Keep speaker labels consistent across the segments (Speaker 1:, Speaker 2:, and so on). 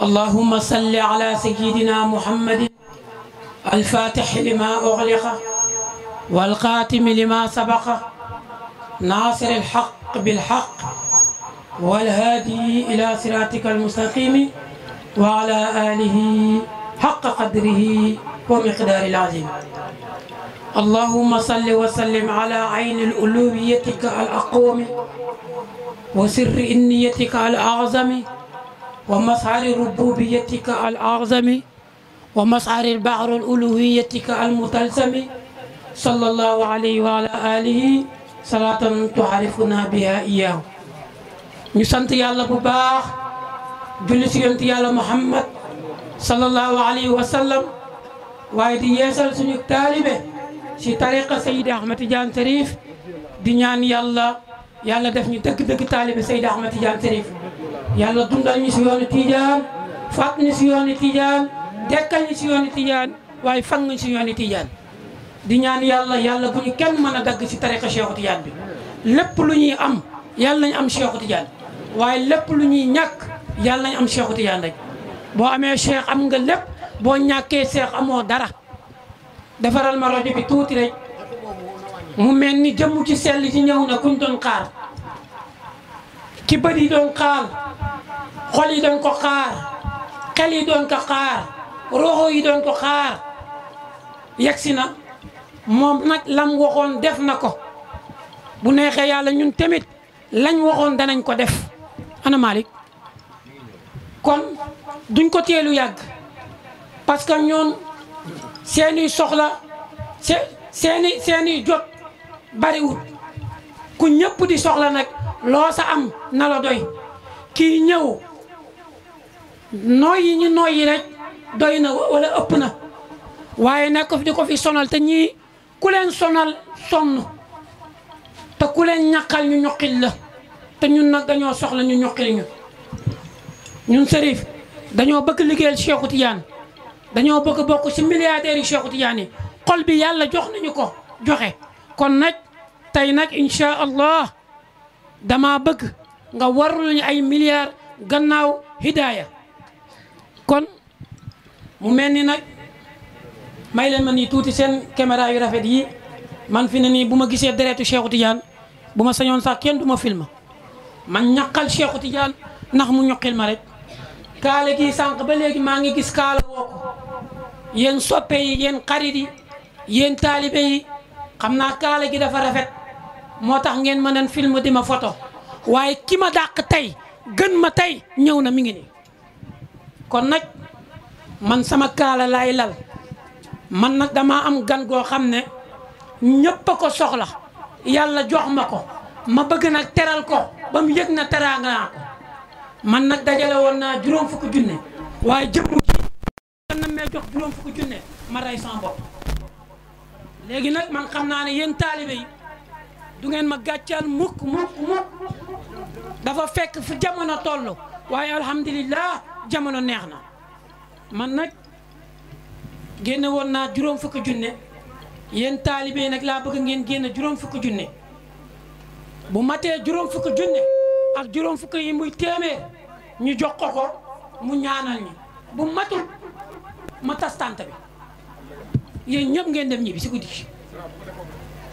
Speaker 1: اللهم صل على سيدنا محمد الفاتح لما أغلق والقاتم لما سبق ناصر الحق بالحق والهادي إلى صراطك المستقيم وعلى آله حق قدره ومقدار العظيم. اللهم صل وسلم على عين الألوهيتك الأقوم وسر إنيتك الأعظم ومسعر ربوبيتك الأعظم ومسعر البحر الألوهيتك المتلسم صلى الله عليه وعلى آله صلاة تعرفنا بها إياه. نسنت يالله بباخ جلس ينت يالله محمد صلى الله عليه وسلم وايدي يسال سنك طالبه si tariqa Seydi Ahmed Tidiane Cherif di ñaan yàlla def ñu dëgg-dëgg taalibe Seydi Ahmed Tidiane Cherif yàlla dundal ñu si yoonu Tidiane fàtt ñu si yoonu Tidiane dekkal ñu si yoonu Tidiane waaye fang ñu si yoonu Tidiane di ñaan yàlla bu ñu kenn mën a dagg si tariqa Cheikhu Tidiane bi lépp lu ñuy am yàlla nañ am Cheikhu Tidiane waaye lépp lu ñuy ñàkk yàlla nañ am Cheikhu Tidiane rek boo amee Cheikh am nga lépp boo ñàkkee Cheikh amoo dara. defaral ma rajo bi tuuti rek mu mel ni jëmm ci sell ci ñëw na kuñ doon xaar ki bët yi doon xaar xol yi doon ko xaar xel yi doon ko xaar roxo yi doon ko xaar yegsi na moom nag lam waxoon def na ko bu neexee yàlla ñun tamit lañ waxoon danañ ko def ana Malick kon duñ ko teelu yàgg parce que ñoon seeni soxla seeni jot bariwul ku ñëpp di soxla nag loo sa am na la doy kii ñëw nooyi ñu nooyi rek doy na wala ëpp na waaye nekk di ko fi sonal te ñii ku leen sonal sonn te ku leen ñaqal ñu ñoqil la te ñun nag dañoo soxla ñu ñoqil ñu ñun Cherif dañoo bëgg liggéeyal Cheikhu Tidiane dañoo bëgg bokk ci milliardaires yi Cheikhu Tidiane yi xol bi yàlla jox nañu ko joxe kon nag tey nag incha allah dama bëgg nga warlu ñu ay milliards gannaaw hidaaya kon mu mel ni nag may leen ma nii tuuti seen caméra yu rafet yi man fi ne nii bu ma gisee deretu Cheikhu Tidiane bu ma sañoon sax kenn du ma filma man ñaqal Cheikhu Tidiane ndax mu ñoqil ma rek kaala gi sànq ba léegi maa ngi gis kaala woo ko yéen soppe yi yéen xarit yi yéen taalibe yi xam naa kaala gi dafa rafet moo tax ngeen mën a film di ma photo waaye ki ma dàq tey gën ma tey ñëw na mi ngi nii kon nag man sama kaala laay lal man nag dama am gan goo xam ne ñëpp a ko soxla yàlla jox ma ko ma bëgg nag teral ko ba mu yëg na teraanga naa ko man nag dajale woon naa juróom fukki junne waaye jëmmu ci na mee jox juróom fukki junne ma rey sama bopp léegi nag man xam naa ne yéen taalibe yi du ngeen ma gàccal mukk dafa fekk fu jamono toll waaye alhamdulillah jamono neex na man nag génne woon naa juróom fukki junne yéen taalibe yi nag laa bëgg ngeen génne juróom fukki junne bu matee juróom fukki junne ak juróom fukki yi muy téeméer ñu jox ko mu ñaanal ñi bu matul ma tas tànt bi yéen ñëpp ngeen dem ñibbi si guddi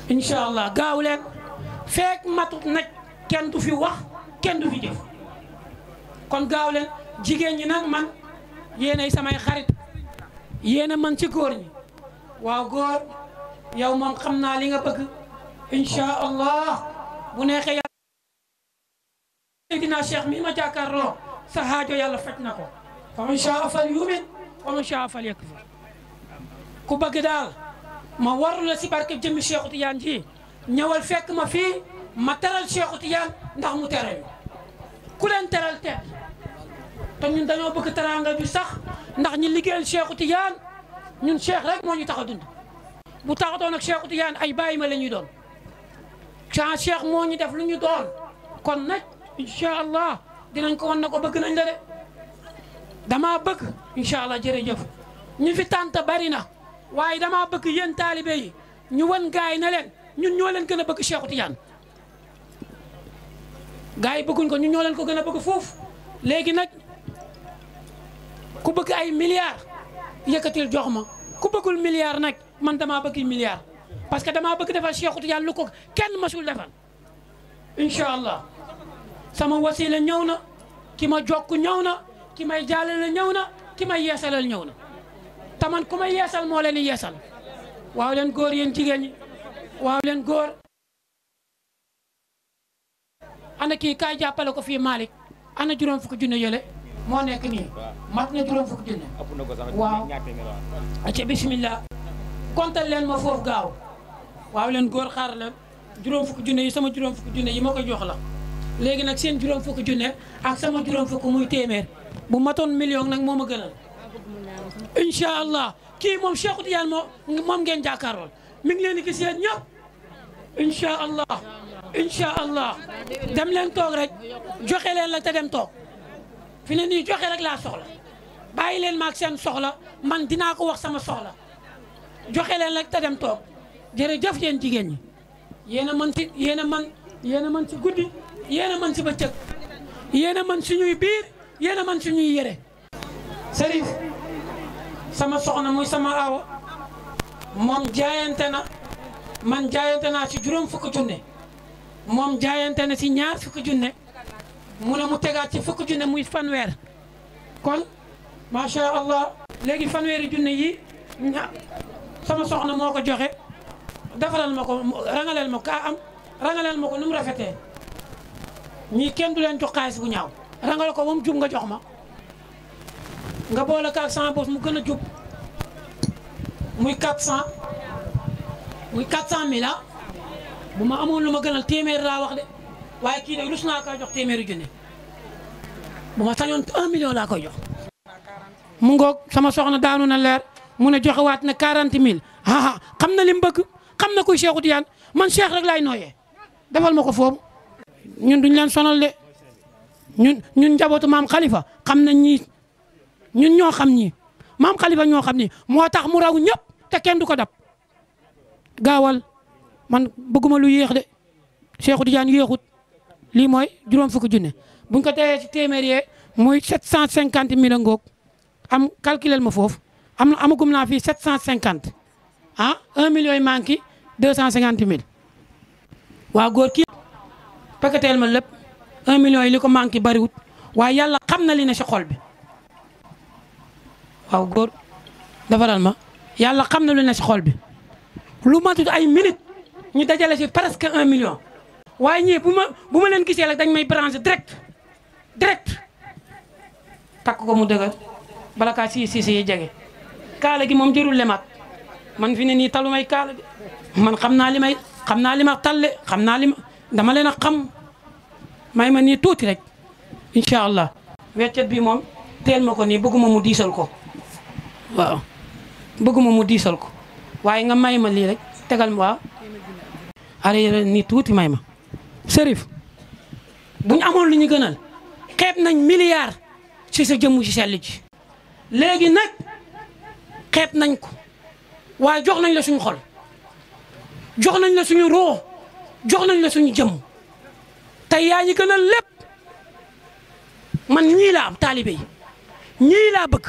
Speaker 1: incha allah gaaw leen feek matut nag kenn du fi wax kenn du fi jëf kon gaaw leen jigéen ñi nag man yéenay samay xarit yéen a man ci góor ñi waaw góor yow moom xam naa li nga bëgg incha allah bu neexee yàlla Seydina Cheikh mi ma jàkkaarloo sa haajo yàlla faj na ko fa man shaa fal yumin wa man shaa fal yakfur ku bëgg daal ma waru la si barke jëmmi Cheikhu Tidiane ji ñëwal fekk ma fii ma teral Cheikhu Tidiane ndax mu teral ku leen teral tedd te ñun dañoo bëgg teraanga bi sax ndax ñi liggéeyal Cheikhu Tidiane ñun Cheikh rek moo ñu tax a dund bu taxatoon ak Cheikhu Tidiane ay bàyyi ma la ñuy doon ca Cheikh moo ñu def lu ñu doon kon nag incha allah dinañ ko wan na ko bëgg nañ la de damaa bëgg incha allah jërëjëf ñu fi tànt bari na waaye damaa bëgg yéen taalibe yi ñu wan gaay na leen ñun ñoo leen gën a bëgg Cheikhu Tidiane gaay yi bëgguñ ko ñun ñoo leen ko gën a bëgg foofu léegi nag ku bëgg ay milliards yëkkatil jox ma ku bëggul milliards nag man damaa bëgg milliards parce que damaa bëgg defal Cheikh Tidiane lu ko kenn masul defal incha allah sama wasila ñëw na ki ma jokk ñëw na ki may jàllale ñëw na ki may yeesalal ñëw na te man ku may yeesal moo leen di yeesal waaw leen góor yéen jigéen ñi waaw leen góor ana kii kaay jàppale ko fii Malick ana juróom fukki junne yële moo nekk nii mat na juróom fukki junne waaw ci bismillah kontal leen ma foofu gaaw waaw leen góor xaar leen juróom fukki junne yi sama juróom fukki junne yi ma koy jox la léegi nag seen juróom fukki junne ak sama juróom fukki muy téeméer bu matoon million nag moo ma gënal incha allah kii moom Cheikh Tidiane moom ngeen jàkkaarlool mi ngi leen di gis yéen ñëpp incha allah dem leen toog rek joxe leen la te dem toog fi ne nii joxe rek laa soxla bàyyi leen maag seen soxla man dinaa ko wax sama soxla joxe leen rek te dem toog jërëjëf yéen jigéen ñi yéen a mën ci yéen a mën ci guddi yéen a mën ci bëccëg yéen a mën suñuy biir yéen a mën suñuy yére Serif sama soxna muy sama aawa moom jaayante na man jaayante naa ci juróom fukki junne moom jaayante na ci ñaar fukki junne mu ne mu tegaat ci fukki junne muy fanweer kon macha allah léegi fanweeri junne yi sama soxna moo ko joxe defaral ma ko rangaleel ma ko kaa am rangaleel ma ko nu mu rafetee ñii kenn du leen jox xaalis bu ñaaw rangal ko ba mu jub nga jox ma nga boole kaak 100 bos mu gën a jub muy 400 muy 400000 ah bu ma amoon lu ma gënal téeméer laa wax de waaye kii de rus naa koy jox téeméeri junne bu ma sañoon 1 million laa koy jox. mu ngoog sama soxna daanu na leer mu ne joxewaat na 40000 ah xam na li mu bëgg xam na kuy Cheikh Tidiane man Cheikh rek laay nooyee defal ma ko foofu ñun duñ leen sonal de ñun njabootu maam Khalifa xam nañ ñii ñun ñoo xam ñii maam Khalifa ñoo xam ni moo tax mu raw ñëpp te kenn du ko dab gaawal man bëgguma lu yéex de Cheikh Tidiane yéexut lii mooy juróom fukki junne buñ ko teyee ci téeméer yee muy 750000 ngoog am calculel ma foofu amagum naa fii 750 ah 1 million yi manqué 250000 waa góor kii pekateel ma lépp 1 million yi li ko manqué bariwut waaye yàlla xam na li ne si xol bi waaw góor defaral ma yàlla xam na lu ne si xol bi lu matut ay minute ñu dajale si presque 1 million waaye ñii bu ma leen gisee rek dañ may branché direct takk ko mu dëgër bala kaa si yi jege kaala gi moom jërul lemaat man fi ne nii talu may kaala de man xam naa li ma talle xam naa li ma dama leen a xam may ma nii tuuti rek incha allah weccet bi moom teel ma ko nii bëgguma mu diisal ko waaw bëgguma mu diisal ko waaye nga may ma lii rek tegal ma waaw are nii tuuti may ma Serif bu ñu amoon lu ñu gënal xeeb nañ milliard ci sa jëmmu ci sell ji léegi nag xeeb nañ ko waaye jox nañ la suñu xol jox nañ la suñu roo jox nañ la suñu jëmm tey yaa ñu gënal lépp man ñii laa am taalibe yi ñii laa bëgg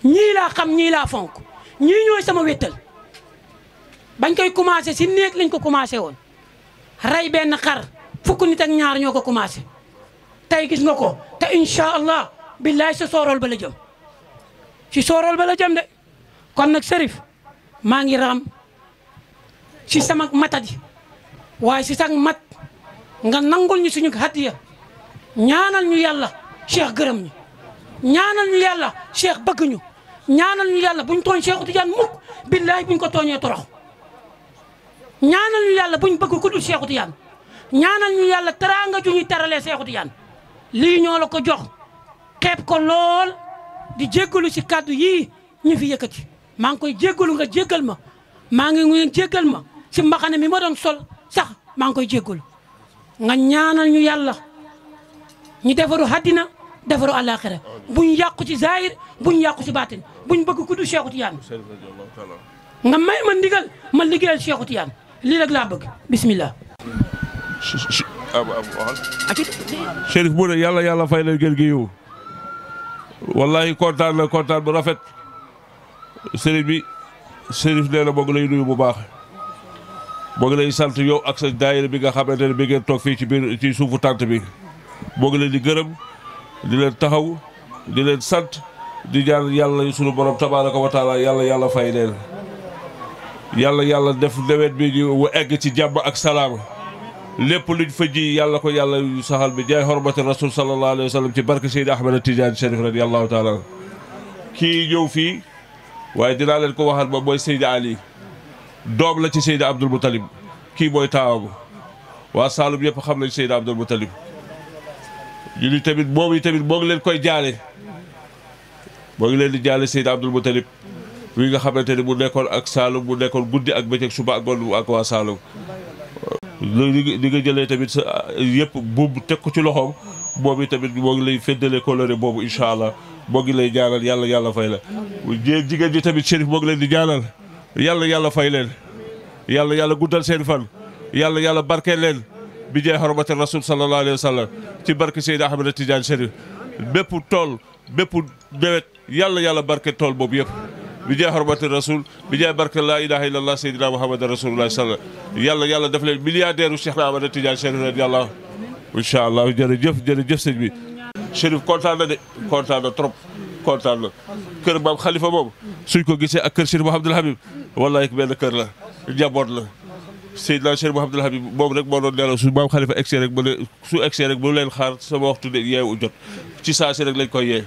Speaker 1: ñii laa xam ñii laa fonk ñii ñooy sama wéttal bañ koy commencé si néeg lañ ko commencé woon rey benn xar fukk nit ak ñaar ñoo ko commencé tey gis nga ko te incha allah billaay sa soorool ba la jëm si soorool ba la jëm de kon nag Serif maa ngi raam si sama matadi waaye si sax mat nga nangul ñu suñu hadiya ñaanal ñu yàlla Cheikh gërëm ñu ñaanal ñu yàlla Cheikh bëgg ñu ñaanal ñu yàlla buñ tooñ Cheikh Tidiane mukk billaay buñ ko tooñee torox ñaanal ñu yàlla buñ bëgg ku dul Cheikh Tidiane ñaanal ñu yàlla teraanga ju ñuy teralee Cheikh Tidiane lii ñoo la ko jox xeeb ko lool di jéggalu si kàddu yii ñu fi yëkkati maa ngi koy jéggalu nga jéggal ma maa ngi ngeen jéggal ma si mbaxane mi ma doon sol sax maa ngi koy jéggalu nga ñaanal ñu yàlla ñu defaru àddina defaru àllaaxira buñ yàqu ci zahir buñ yàqu ci baatin buñ bëgg ku dul Cheikh Tidiane nga may ma ndigal ma liggéeyal Cheikh Tidiane lii rek laa bëgg bismillah
Speaker 2: Chérif bu ne yàlla fay la gën gi yow wallahi kontaan na kontaan bu rafet sëriñ bi sërif nee na moo ngi lay nuyu bu baax moo ngi lay sant yow ak sa daayira bi nga xamante ne bi ngeen toog fii ci biir ci suufu tànt bi moo ngi leen di gërëm di leen taxaw di leen sant di ñaan yàlla sunu borom tabaaraka wa taala yàlla fay leen yàlla def nawet bi ñu egg ci jàmm ak salaam lépp luñ fa ji yàlla ko yàlla saxal bi jaay xormati rasul sallallahu alayhi wa sallam ci barke Seydi Ahmed Tidiane Chérif radiyallahu taala kii ñëw fii waaye dinaa leen ko waxal ba mooy Seydi Ali doom la ci Seydi Abdoul Moutalib kii mooy taawam waa Saalum yëpp xam nañ Seydi Abdoul Moutalib ñu ni tamit moom yi tamit moo ngi leen koy jaale moo ngi leen di jaale Seydi Abdoul Moutalib wi nga xamante ni mu nekkoon ak Saalum mu nekkoon guddi ak bëccëg suba ak ngoon ak waa Saalum li nga jëlee tamit sa yëpp buubu teg ko ci loxoom moom yi tamit moo ngi lay féddale coloré boobu incha allah moo ngi lay ñaanal yàlla fay la jigéen ji tamit Chérif moo ngi leen di ñaanal yàlla fay leen yàlla guddal seen fan yàlla barkeel leen bi jaay xormati rasul sallallahu alayhi wa sallam ci barke Seydi Ahmed Tidiane Chérif bépp tool bépp nawet yàlla barke tool boobu yëpp bi jaay xormati rasul bi jaay barke laa ilaha illallah Seydina Muhammad rasulullah sallam yàlla def leen milliardaire u Cheikh Ahmed Tidiane Chérif radiyallahu incha allah jërëjëf sëñ bi Chérif kontaan na de kontaan na trop kontaan na kër maam xalifa moom suñ ko gisee ak kër Chérif Mouhamadoul Habib wallahi benn kër la njaboot la Seydina Chérif Mouhamadoul Habib moom rek moo doon nelaw su maam xalifa egsee rek su egsee rek bu leen xaar sama waxtu de yeewu jot ci saa si rek lañ koy yee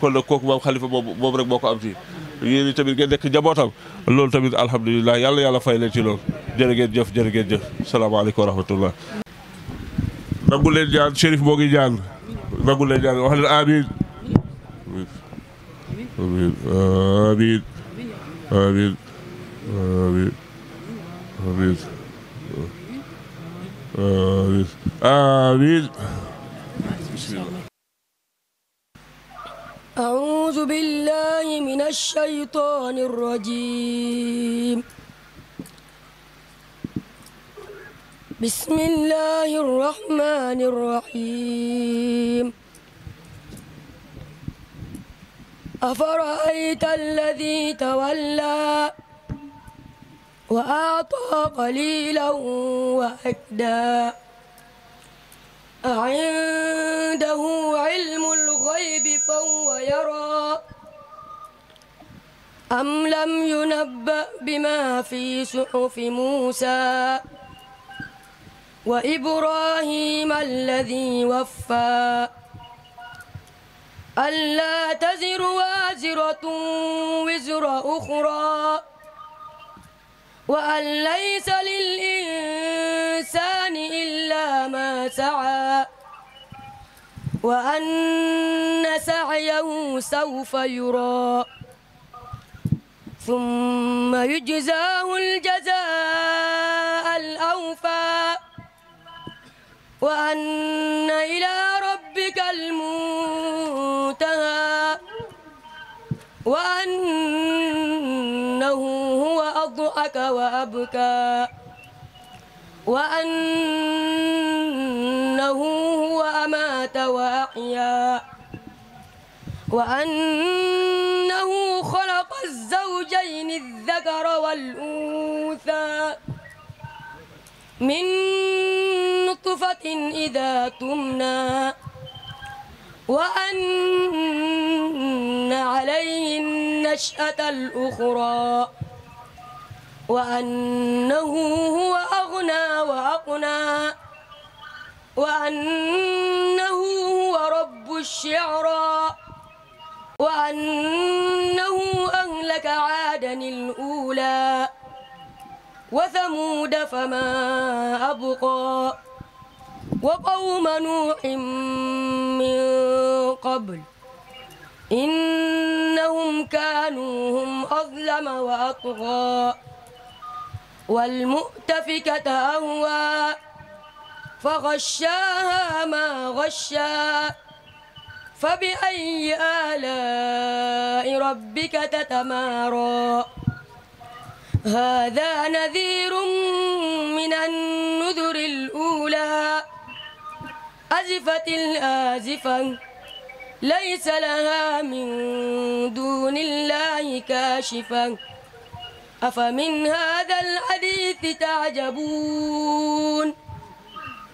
Speaker 2: kon nag kooku maam xalifa moom rek moo ko am fii yéen tamit ngeen nekk njabootam loolu tamit alhamdulilah yàlla fay leen ci loolu jërë ngeen jëf salaamaaleykum wa rahmatullah nangu leen ñaan Chérif moo ngi ñaan nangu leen ñaan wax leen amiin amiin amiin amiin amiin amiin amiin bismillah
Speaker 3: أعوذ بالله من الشيطان الرجيم بسم الله الرحمن الرحيم أفرأيت الذي تولى وأعطى قليلا وأكدى أعنده علم الغيب فهو يرى أم لم ينبأ بما في صحف موسى وإبراهيم الذي وفى ألا تزر وازرة وزر أخرى وأن ليس للإنسان إلا ما سعى وأن سعيه سوف يرى ثم يجزاه الجزاء الأوفى وأن إلى ربك المنتهى وأنه هو أضحك وأبكى وأنه هو أمات وأحيا وأنه خلق الزوجين الذكر والأنثى من نطفة إذا تمنى وأن عليه النشأة الأخرى وأنه هو أغنى وأقنى وأنه هو رب الشعرى وأنه أهلك عادا الأولى وثمود فما أبقى وقوم نوح من قبل إنهم كانوا هم أظلم وأطغى والمؤتفكة أهوى فغشاها ما غشا فبأي آلاء ربك تتمارى هذا نذير من النذر الأولى أزفت الآزفة ليس لها من دون الله كاشفة أفمن هذا الحديث تعجبون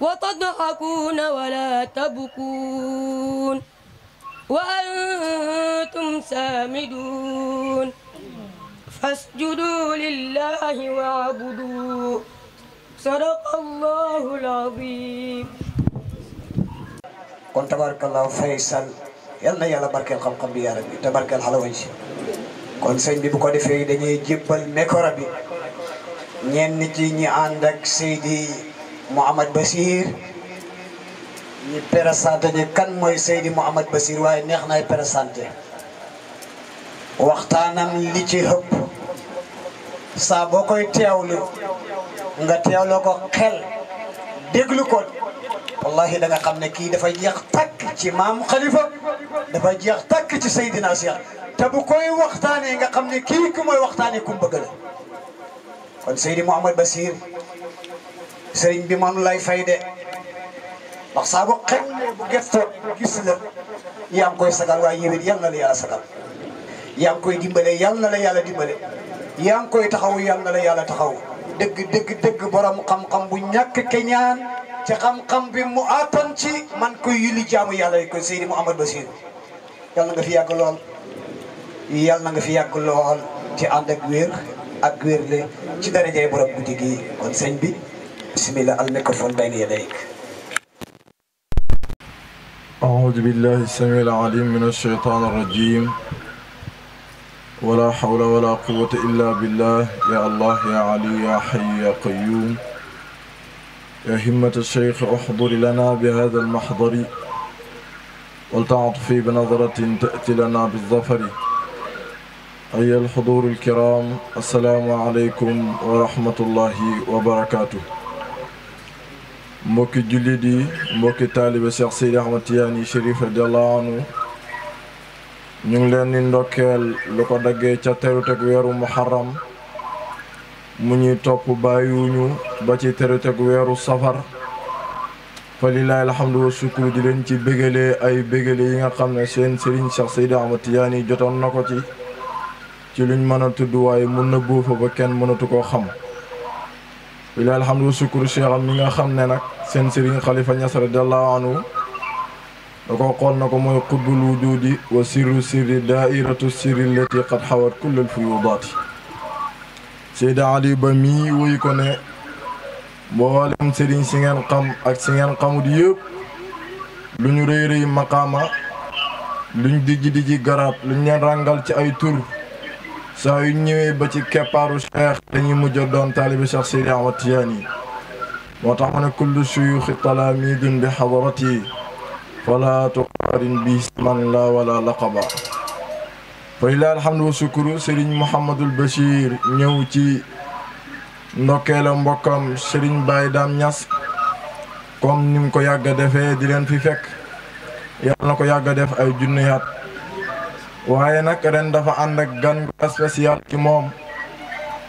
Speaker 3: وتضحكون ولا تبكون وأنتم سامدون فاسجدوا لله واعبدوا صدق الله العظيم.
Speaker 4: kon tabarakallahu Faysal yal na yàlla barkeel xam-xam bi yaa rabbi te barkeel xalawañ si kon sëñ bi bu ko defee dañuy jébbal micro bi ñenn ci ñi ànd ak Seydi Mouhamad Bachir ñi présenté ni kan mooy Seydi Mouhamad Bachir waaye neex nay présenté waxtaanam li ci ëpp saa boo koy teewlu nga teewloo ko xel déglu ko wallahi da nga xam ne kii dafa jeex takk ci maam Khalifa dafa jeex takk ci Seydina Cheikh te bu koy waxtaanee nga xam ne kii ku mooy waxtaanee ku mu bëgg la kon Seydi Mouhamad Bachir sëriñ bi moom lay fay de ndax saa bu xel bu gëstoo gis la yaa ngi koy sagal waaye yéwét yal na la yàlla sagal yaa ngi koy dimbale yal na la yàlla dimbale yaa ngi koy taxaw yal na la yàlla taxaw dëgg borom xam-xam bu ñàkk keñaan ci xam-xam bi mu aatan ci man koy yulli jaamu yàlla yi ko Seydi Mouhamad Bachir yal na nga fi yàgg lool yal na nga fi yàgg lool ci ànd ak wér le ci darajay borom guddi gi kon sëñ bi bismillah al microphone bayna yadayk.
Speaker 5: أعوذ بالله السميع العليم من الشيطان الرجيم ولا حول ولا قوة إلا بالله يا الله يا علي يا حي يا قيوم يا همة الشيخ احضر لنا بهذا المحضر ولتعطفي بنظرة تأتي لنا بالظفر أيها الحضور الكرام السلام عليكم ورحمة الله وبركاته mbokki jullit yi mbokki taalibe Cheikh Seydi Ahmad Tidiane Chérif radiyallahu anhu ñu ngi leen di ndokkeel lu ko daggee ca teruteg weeru muharram mu ñuy topp bàyyiwuñu ba ci teruteg weeru safar fa lillahi alhamdu wa shukru di leen ci bégalee ay bégale yi nga xam ne seen sëriñ Cheikh Seydi Ahmad Tidiane jotoon na ko ci luñ mën a tudd waaye mun na buufa ba kenn mënatu koo xam lillahi alhamdu wa shukru cheikh am mi nga xam ne nag seen sëriñ Khalifa Niass radiyallahu anhu da ko xool na ko mooy qutbul wujudi wa sirru sirri daairatu sirri allati qad xawat kull al fuyudaati Seydi Ali ba mii wuy ko ne mboolem sëriñ si ngeen xam ak si ngeen xamut yëpp lu ñu rëy rëy maqaama luñ dijji garab luñ leen ràngal ci ay tur saa yu ñëwee ba ci keppaaru cheikh dañuy mujj doon taalibi Cheikh Seydi Ahmad Tidiane moo tax ma ne kullu shuyuxi talaamidun bi xadarati fala tuqaarin bi man la wala laqaba fa lillahi alhamdu wa shukru Serigne Mouhamadul Bachir ñëw ci ndokkeela mbokkam Serigne Baye Dame Niass comme ni mu ko yàgg a defee di leen fi fekk yàlla na ko yàgg a def ay junniyaat waaye nag ren dafa ànd ak gan gu spécial ci moom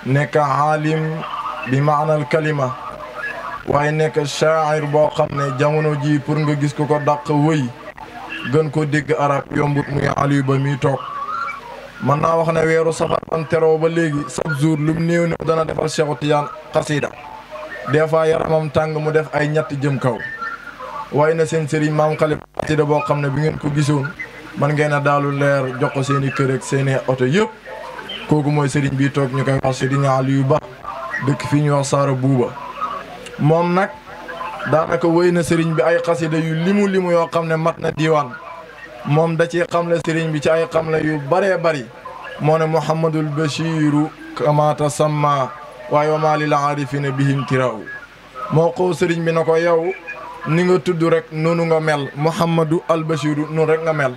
Speaker 5: nekk aalim bi maanal kalima waaye nekk shaa'ir boo xam ne jamono ji pour nga gis ko dàq wëy gën ko dégg arab yombut muy Aliou ba muy toog mën naa wax ne weeru safar ban teroo ba léegi chaque jour lu mu néew dana defal Cheikh Tidiane xasida des fois yaramam tàng mu def ay ñett jëm kaw waaye na seen sëriñ maam Khalifa xasida boo xam ne bi ngeen ko gisoon man ngeen a daalu leer jox ko seen i kër ak seen i oto yëpp kooku mooy sëriñ bi toog ñu koy wax sëriñ Aliou Ba dëkk fii ñuy wax Saara Buuba moom nag daanaka wéy na sëriñ bi ay xasida yu limu yoo xam ne mat na diiwaan moom da ci xamle sëriñ bi ci ay xamle yu baree bari moo ne Mouhamadul Bachiru kamata samma waaye wa maa lil aarifina bihim tiraaw moo ko sëriñ bi na ko yow ni nga tudd rek noonu nga mel Mouhamadou al Bachiru noonu rek nga mel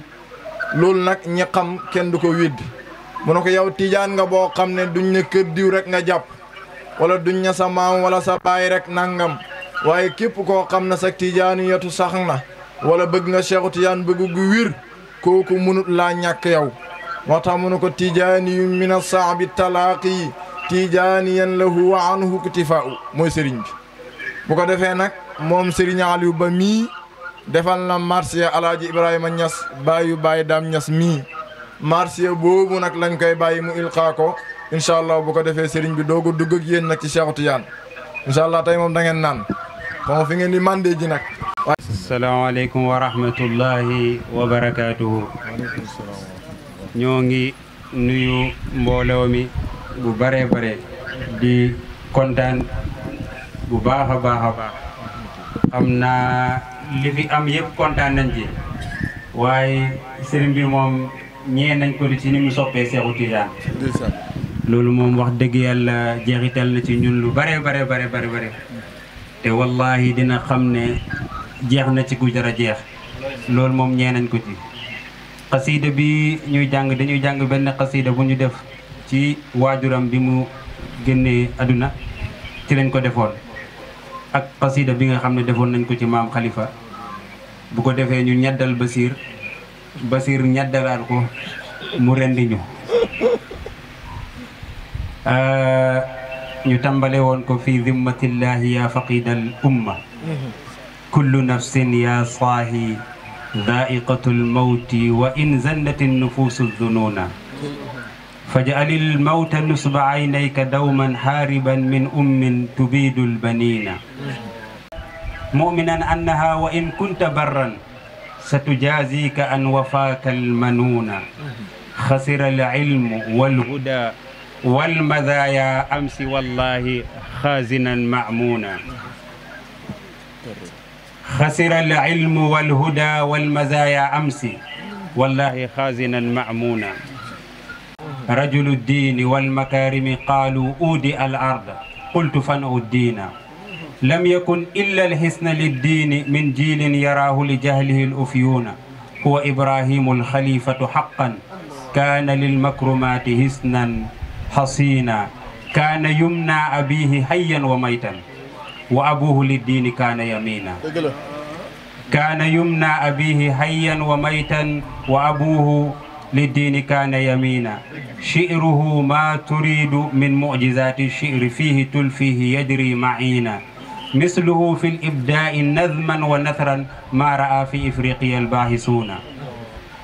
Speaker 5: loolu nag ñi xam kenn du ko weddi mu ne ko yow tijaan nga boo xam ne duñ ne kër diw rek nga jàpp wala duñ ne sa maam wala sa baay rek nangam waaye képp koo xam ne sa tijaaniyatu sax na wala bëgg nga Cheikhu Tijaan bëgg gu wir kooku munut laa ñàkk yow moo tax mu ne ko tijaaniyu min as-sa'bi talaaqi tijaaniyan lahu wa anhu iktifaa'u mooy sëriñ bi bu ko defee nag moom Serigne Aliou Ba mii defal na marché Alaaji Ibrahima Niass bàyyu Baye Dame Niass mii marché boobu nag lañ koy bàyyi mu ilqaa ko incha allah bu ko defee sëriñ bi doogu dugg ak yéen nag ci Cheikh Tidiane incha allah tey moom da ngeen naan moom fi ngeen di mandé ji nag.
Speaker 6: asalaamaaleykum wa rahmatullahi wa barakaatuhu. ñoo ngi nuyu mbooloo mi bu bare bare di kontaan bu baax a baax a baax xam naa li fi am yëpp kontaan nañ ci waaye sëriñ bi moom ñee nañ ko ci ni mu soppee Seexu Tijaan loolu moom wax dëgg yàlla jeexital na ci ñun lu bare bare bare bare bare te wallahi dina xam ne jeex na ci ku jar a jeex loolu moom ñee nañ ko ci xasiida bi ñuy jàng dañuy jàng benn xasiida bu ñu def ci waajuram bi mu génnee àdduna ci lañ ko defoon ak xasiida bi nga xam ne defoon nañ ko ci maam Khalifa bu ko defee ñu ñaddal Basiir ñaddalaat ko mu rendi ñu ñu tàmbale woon ko fi zimmatillahi ya faqidal umma kullu nafsin ya saahi dhaiqatul mawti wa in zannat nufusu dhununa فاجعل الموت نصب عينيك دوما حاربا من تبيد البنين مؤمنا أنها وإن كنت برا ستجازيك أن وفاك المنون خسر العلم والهدى والمزايا أمس والله خازنا معمونا خسر العلم والهدى والمزايا أمس والله خازنا معمونا رجل الدين والمكارم قالوا أودي الأرض قلت فنأ الدين لم يكن إلا الحسن للدين من جيل يراه لجهله الأفيون هو إبراهيم الخليفة حقا كان للمكرمات حسنا حصينا كان يمنى أبيه حيا وميتا وأبوه للدين كان يمينا كان يمنى أبيه حيا وميتا وأبوه للدين كان يمينا شعره ما تريد من معجزات الشعر فيه تلفيه يجري معينا مثله في الإبداء نظما ونثرا ما رأى في إفريقيا الباحثون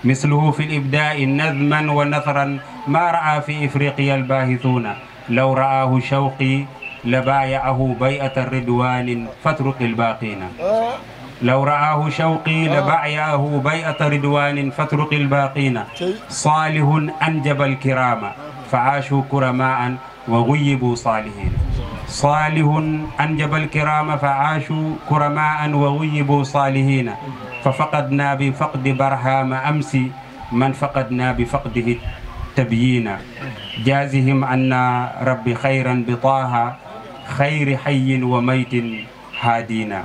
Speaker 6: مثله في الإبداء نظما ونثرا ما رأى في إفريقيا الباحثون لو رآه شوقي لبايعه بيعة الرضوان فاترك الباقين لو رآه شوقي لبايعه بيعة رضوان فاترك الباقين صالح أنجب الكرام فعاشوا كرماء وغيبوا صالحين صالح أنجب الكرام فعاشوا كرماء وغيبوا صالحين ففقدنا بفقد برهام أمس من فقدنا بفقده التبيين جازهم أن ربي خيرا بطاها خير حي وميت هادينا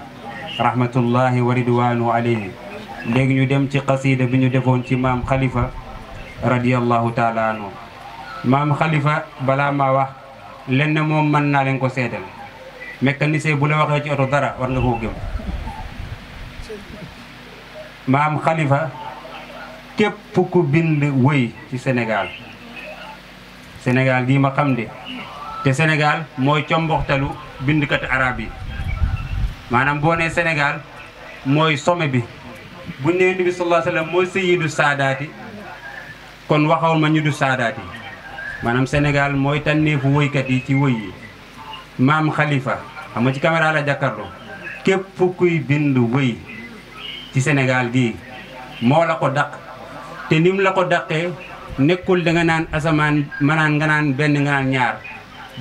Speaker 6: rahmatullahi wa ridwanu alayhi léegi ñu dem ci qasida bi ñu defoon ci maam Khalifa radiyallahu taala anhu maam Khalifa balaa maa wax lenn moom mën naa leen ko seedal mécanicien bu la waxee ci oto dara war nga koo gëm maam Khalifa képp ku bind wëy ci Sénégal gii ma xam de te Sénégal mooy comboxtalu bindkat arab yi maanaam boo nee Sénégal mooy sommet bi bu nee Nabi sallallahu alayhi wa sallam mooy sayyidu saadaati kon waxoon ma ñu du saadaati maanaam Sénégal mooy tànneefu woykat yi ci woy yi maam Khalifa xam nga ci caméra la jàkkaarloo képp kuy bind woy ci Sénégal gii moo la ko daq te nim la ko daqee nekkul da nga naan asamaan manaan nga naan benn nga naan ñaar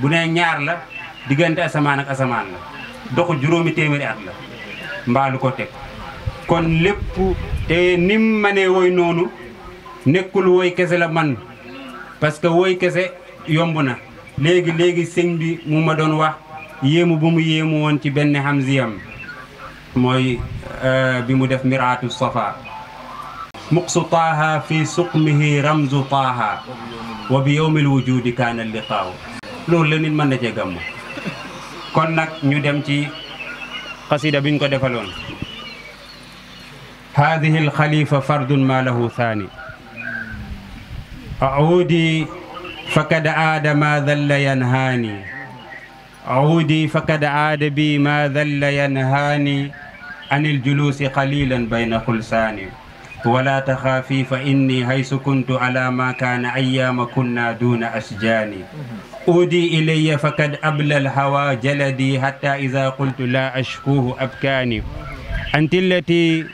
Speaker 6: bu nee ñaar la diggante asamaan ak asamaan la doxu juróomi téeméeri at la mbaalu ko teg kon lépp te nim manee woy noonu nekkul woy kese la man parce que woy kese yomb na léegi sëñ bi mu ma doon wax yéemu bu mu yéemu woon ci benn hamziyam mooy bi mu def miraatu safa muqsu taaha fi suqmihi ramzu taaha wa bi yawmil wujudi kaana liqaaw loolu la nit mën na cee gàmm kon nag ñu dem ci qasida biñ ko defaloon hadihi alxalifa fardun ma lahu thani audi fakad aada ma dalla yanhaani audi fakad aada bi ma dalla yanhaani عن الجلوس قليلا بين خلساني ولا تخافي فإني حيث كنت على ما كان أيام كنا دون أشجاني أودي إلي فقد أبلى الهوى جلدي حتى إذا قلت لا أشكوه أبكاني أنت التي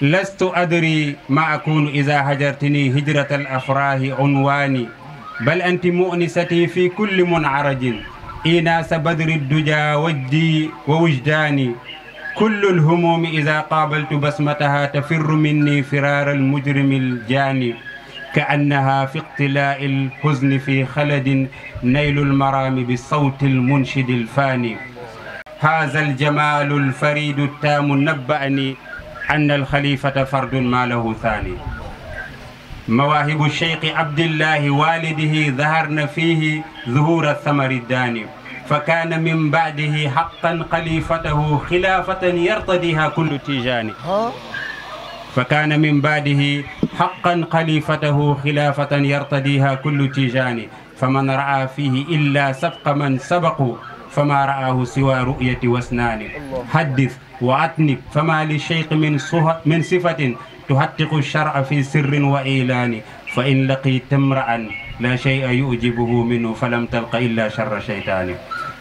Speaker 6: لست أدري ما أكون إذا هجرتني هجرة الأفراه عنواني بل أنت مؤنستي في كل منعرج إيناس بدر الدجى وجدي ووجداني كل الهموم إذا قابلت بسمتها تفر مني فرار المجرم الجاني كأنها في اقتلاء الحزن في خلد نيل المرام بالصوت المنشد الفاني هذا الجمال الفريد التام نبأني أن الخليفة فرد ما له ثاني مواهب الشيخ عبد الله والده ظهرن فيه ظهور الثمر الداني فكان من بعده حقا خليفته خلافة يرتديها كل تيجاني فكان من بعده حقا خليفته خلافة يرتديها كل تيجاني فمن رأى فيه إلا سبق من سبقوا فما رآه سوى رؤية واسنان حدث وأتنب فما للشيخ من صفة تحقق الشرع في سر وإعلان فإن لقيت امرأ لا شيء يؤجبه منه فلم تلق إلا شر شيطان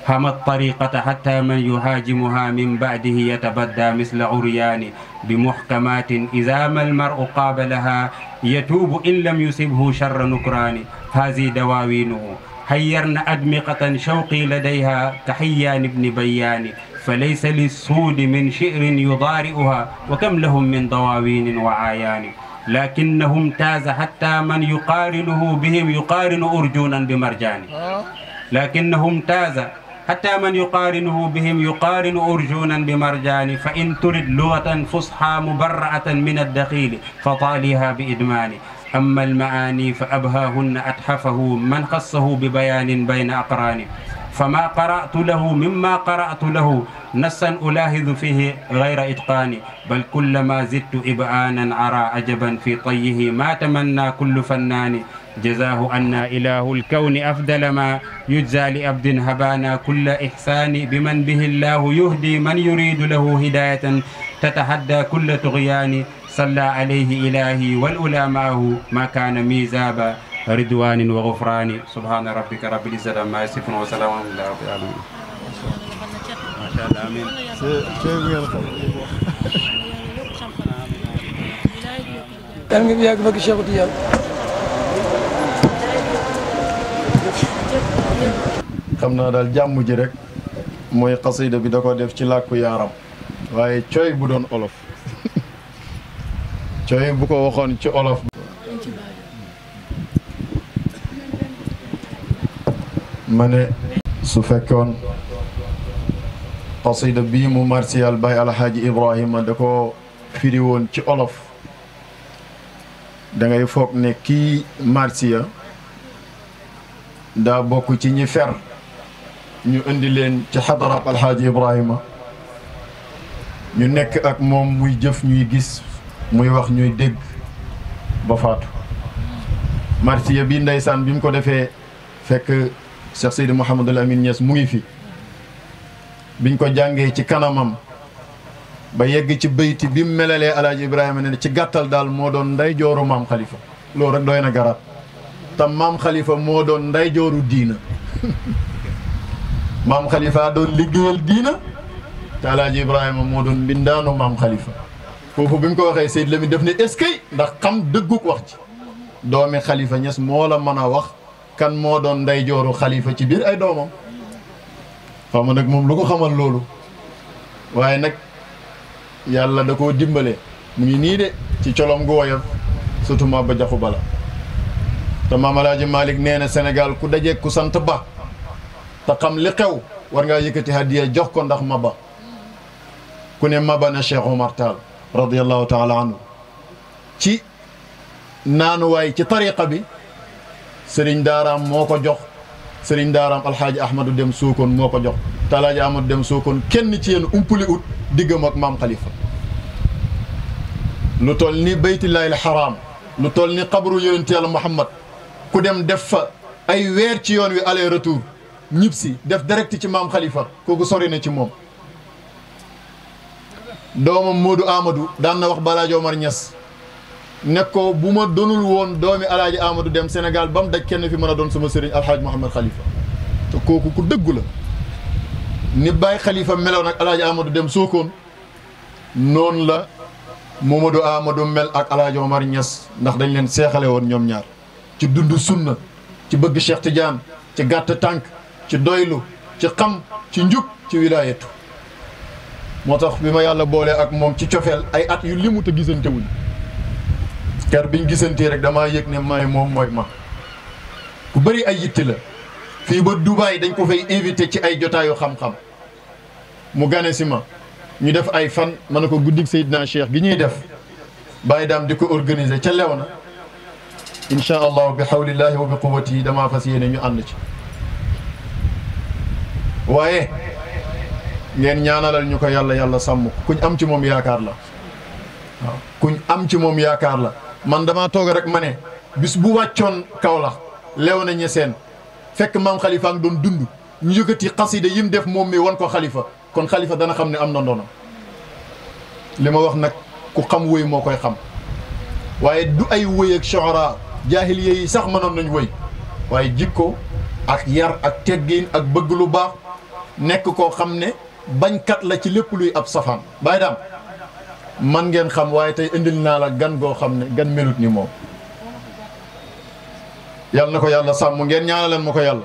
Speaker 6: هم الطريقة حتى من يهاجمها من بعده يتبدى مثل عريان بمحكمات إذا ما المرء قابلها يتوب إن لم يصبه شر نكران هذه دواوينه حيرن أدمقة شوقي لديها كحيان ابن بيان فليس للسود من شئر يضارئها وكم لهم من ضواوين وعايان لكنه امتاز حتى من يقارنه بهم يقارن أرجونا بمرجان لكنه امتاز حتى من يقارنه بهم يقارن أرجونا بمرجان فإن ترد لغة فصحى مبرأة من الدخيل فطالها بإدمان أما المعاني فأبهاهن أتحفه من خصه ببيان بين أقران فما قرأت له مما قرأت له نصا ألاحظ فيه غير إتقان بل كلما زدت إبعانا أرى عجبا في طيه ما تمنى كل فنان جزاه أن إله الكون أفضل ما يجزى لأبد هبانا كل إحسان بمن به الله يهدي من يريد له هداية تتحدى كل طغيان صلى عليه إلهي والأولى معه ما كان ميزابا رضوان وغفران سبحان ربك رب العزة عما يصفون وسلام على رب العالمين ما شاء الله آمين
Speaker 1: yàlla nga fi yàgg bëgg Cheikh Tidiane
Speaker 5: xam naa daal jàmm ji rek mooy xasida bi da ko def ci làkku yaaram waaye cooy bu doon olof cooy bu ko waxoon ci olof ma ne su fekkoon xasida bii mu martial Baye Alhaaji Ibrahima da ko firi woon ci olof da ngay foog ne kii marsiya daa bokk ci ñi fer ñu indi leen ci xadarab Alhaaji Ibrahima ñu nekk ak moom muy jëf ñuy gis muy wax ñuy dégg ba faatu marsiya bi ndeysaan bi mu ko defee fekk Cheikh Seydi Mouhamadul Amin Niass mu ngi fi biñ ko jàngee ci kanamam ba yegg ci bayti bi mu melalee Alaaji Ibrahima ne ci gàttal daal moo doon nday jooru maam Khalifa loolu rek doy na garab te maam Khalifa moo doon nday jooru diina maam Khalifa doon liggéeyal diina te Alaaji Ibrahima moo doon mbindaanu maam Khalifa foofu bi mu ko waxee Seydi Lamine def ne est-ce que ndax xam dëgguk wax ci doomi Khalifa Niass moo la mën a wax kan moo doon nday jooru Khalifa ci biir ay doomam xam nga nag moom lu ko xamal loolu waaye nag yàlla da koo dimbale mu ngi nii de ci colom gu woyof surtout Maba Jaxu Bala te Maam Alaaji Malick nee na Sénégal ku daje ku sant Ba te xam li xew war ngaa yëkkati hadiya jox ko ndax Maba ku ne Maba na Cheikh Omar Tall radiyallahu taala anhu ci naanuwaay ci tariqa bi sëriñ daaraam moo ko jox sëriñ daaraam alxaaji ahmadou dem Sokone moo ko jox te alxaaji ahmadou dem Sokone kenn ci yéen umpuli ut diggam ak maam Khalifa lu toll ni baytullaahil xaraam lu toll ni xabru yonent yàlla Muhammad ku dem def fa ay weer ci yoon wi aller retour ñib si def direct ci maam Khalifa kooku sori na ci moom doomam Modou Amadou daan na wax Balaaji Omar Niass ne ko bu ma donul woon doomi alaaji Amadou Dem Sénégal ba mu daj kenn fi mën a doon sama sëriñ alxaaj Mouhamed Khalifa te kooku ku dëggu la ni Baye Khalifa meloon ak alaaji Amadou Dem Sokone noonu la Momadou Amadou mel ak alaaji Omar Niass ndax dañ leen seexale woon ñoom ñaar ci dund sunna ci bëgg Cheikh Tidiane ci gàtt tànk ci doylu ci xam ci njub ci wilaayatu moo tax bi ma yàlla boole ak moom ci cofeel ay at yu limu te gisante wuñ ker biñ gisantee rek damaa yëg ne maay moom mooy ma ku bëri ay yitte la fii ba Dubaay dañ ko fay invité ci ay jotaayu xam-xam mu gane si ma ñu def ay fan ma ne ko guddig Seydina Cheikh gi ñuy def Baye Dame di ko organiser ca Léona incha allah bi hawlillahi wa bi quwwati damaa fas yéene ñu ànd ci waaye ngeen ñaanalal ñu ko yàlla sàmm kuñ am ci moom yaakaar la waaw kuñ am ci moom yaakaar la man damaa toog rek ma ne bis bu wàccoon Kaolack Léona Niassène fekk maam Khalifa ngi doon dund ñu yëkkati xasida yim def moom mi wan ko Khalifa kon Khalifa dana xam ne am na ndono li ma wax nag ku xam wëy moo koy xam waaye du ay wëy ak shu'ara jaahiliya yi sax mënoon nañ wëy waaye jikko ak yar ak teggin ak bëgg lu baax nekk koo xam ne bañkat la ci lépp luy ab safaan Baye Dame man ngeen xam waaye tey indil naa la gan goo xam ne gan melut ni moom yàlla na ko yàlla sàmm ngeen ñaanalal ma ko yàlla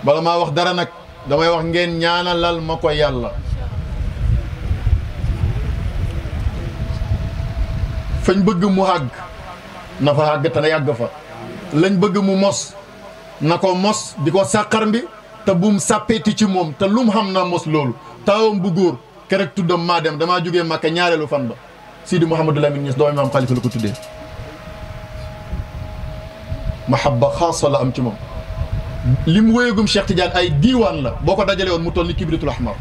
Speaker 5: bala maa wax dara nag damay wax ngeen ñaanalal ma ko yàlla fañ bëgg mu àgg na fa àgg te na yàgg fa lañ bëgg mu mos na ko mos di ko sàqar mbi te bum sàppeeti ci moom te lum xam naa mos loolu taawam bu góor kerek tuddam maa dem damaa jógee Màkka ñaareelu fan ba Sidi Mouhamadou Lamine Niass doomi maam Khalifa la ko tuddee mahabba xaasa la am ci moom lim wéyegum Cheikh Tidiane ay diiwaan la boo ko dajale woon mu toll ni kibritul ahmar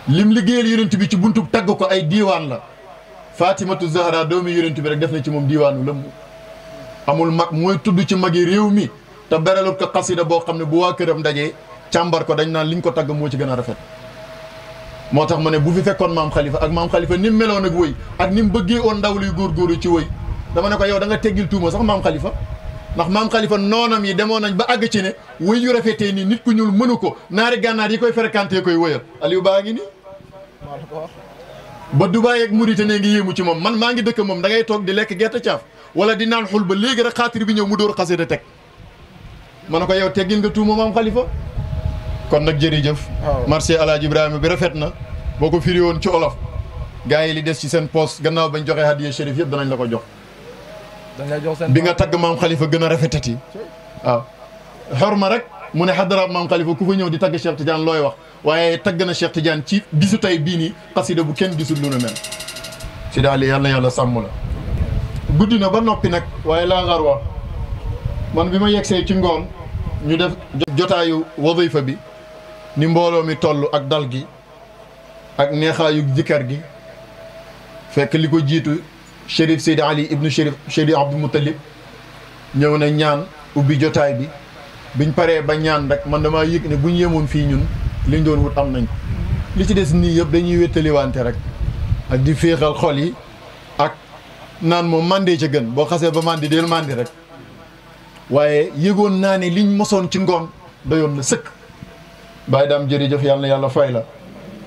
Speaker 5: lim liggéeyal yonent bi ci buntu tagg ko ay diiwaan la Fatimatu Zahra doomi yonent bi rek def na ci moom diiwaanu lëmm amul mag mooy tudd ci magi réew mi te beralut ko xasida boo xam ne bu waa këram dajee càmbar ko dañ naan liñ ko tagg moo ci gën a rafet moo tax ma ne bu fi fekkoon maam Khalifa ak maam Khalifa ni mu meloon ak wëy ak ni mu bëggee woon ndaw luy góorgóorlu ci wëy dama ne ko yow da nga teggil tuuma sax maam Khalifa ndax maam Khalifa noonam yi demoon nañ ba àgg ci ne wëy yu rafetee nii nit ku ñuul mënu ko naari gànnaar yi koy fréquenté koy wëyal Aliou Ba ngi nii ba Dubaay ak Mauritanie ngi yéemu ci moom man maa ngi dëkk moom da ngay toog di lekk gerte caaf wala di naan xul ba léegi rek xaatir bi ñëw mu dóor xasida teg ma ne ko yow teggil nga tuuma maam Khalifa kon nag jërëjëf marché Alaaji Ibrahima bi rafet na boo ko firi woon ci olof gars yi li des ci seen poste gannaaw bañ joxee hadiya Chérif yëpp danañ la ko jox bi nga tagg maam Khalifa gën a rafetati waaw xorma rek mu ne xadara maam Khalifa ku fa ñëw di tagg Cheikh Tidiane looy wax waaye tagg na Cheikh Tidiane ci bisu tey bii nii xasida bu kenn gisul lu nu mel si daal yàlla sàmm la guddi na ba noppi nag waaye laa ngar wax man bi ma yegsee ci ngoon ñu def jotaayu wadifa bi ni mbooloo mi toll ak dal gi ak neexaayu jikkar gi fekk li ko jiitu Chérif Seydi Ali ibnu Chérif Abdou Moutalib ñëw na ñaan ubbi jotaay bi biñ paree ba ñaan rek man damaa yëg ne bu ñu yemoon fii ñun liñ doon wut am nañ ko li ci des nii yëpp dañuy wéttaliwante rek ak di féexal xol yi ak naan moom mandee ca gën boo xasee ba mandi del mandi rek waaye yëgoon naa ne liñ mosoon ci ngoon doyoon na sëkk Baye Dame jërëjëf yàlla na yàlla fay la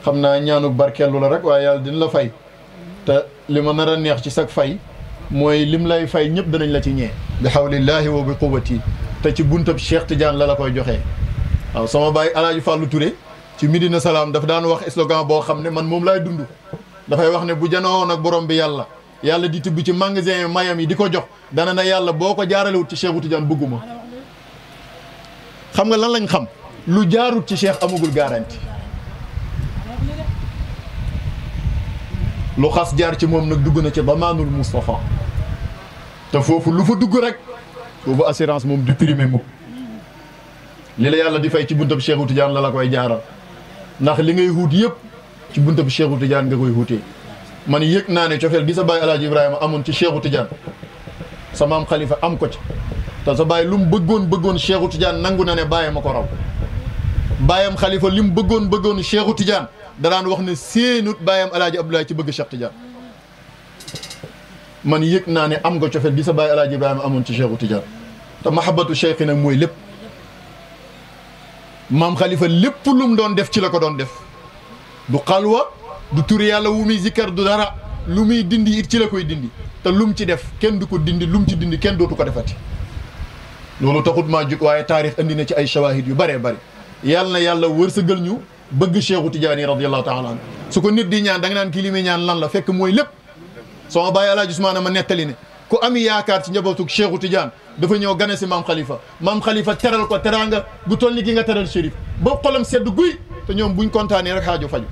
Speaker 5: xam naa ñaanu barkeelu la rek waaye yàlla dina la fay te li ma nar a neex ci sag fay mooy lim lay fay ñëpp danañ la ci ñee bi hawlillahi wa bi quwwati te ci buntab Cheikh Tidiane la koy joxee waaw sama baay Alaaji Fàllu Touré ci Medina Salaam dafa daan wax slogan boo xam ne man moom laay dund dafay wax ne bu janoo nag borom bi yàlla di tibb ci magasin mayam yi di ko jox dana na yàlla boo ko jaaralewut ci Cheikh Tidiane bëgguma xam nga lan lañ xam lu jaarut ci Cheikh amagul garanti lu xas jaar ci moom nag dugg na ci damaanul Moustapha te foofu lu fa dugg rek boobu assurance moom du primé mukk li la yàlla di fay ci buntab Cheikh Tidiane la koy jaaral ndax li ngay huut yëpp ci buntab Cheikh Tidiane nga koy huutee man yëg naa ne cofeel gi sa baay Alaaji Ibrahima amoon ci Cheikh Tidiane sa maam Khalifa am ko ci te sa baay lu mu bëggoon Cheikh Tidiane nangu na ne bàyyi ma ko raw
Speaker 7: baayam xalifa li mu bëggoon Cheikhu Tidiane da daan wax ne séenut baayam alaaji Abdoulaye ci bëgg Cheikh Tidiane man yëg naa ne am nga cofeel gi sa baay alaaji Ibrahima amoon ci Cheikhu Tidiane te mahabbatu cheikh nag mooy lépp maam xalifa lépp lu mu doon def ci la ko doon def du xalwa du turi yàlla wu muy zikkar du dara lu muy dindi it ci la koy dindi te lu mu ci def kenn du ko dindi lu mu ci dindi kenn dootu ko defati loolu taxut maa jóg waaye taarix andi na ci ay shawahid yu bëree bëri yàlla na yàlla wërsëgal ñu bëgg Cheikhu Tidiane radiyallahu taala anhu su ko nit di ñaan da nga naan kii li muy ñaan lan la fekk mooy lépp sama bàyyi alaaji Usmaan ma nettali ne ku am yaakaar ci njabootug Cheikhu Tidiane dafa ñëw gane si maam Khalifa teral ko teraanga bu toll ni gi nga teral Chérif ba xolam sedd guy te ñoom buñ kontaanee rek xaaju faju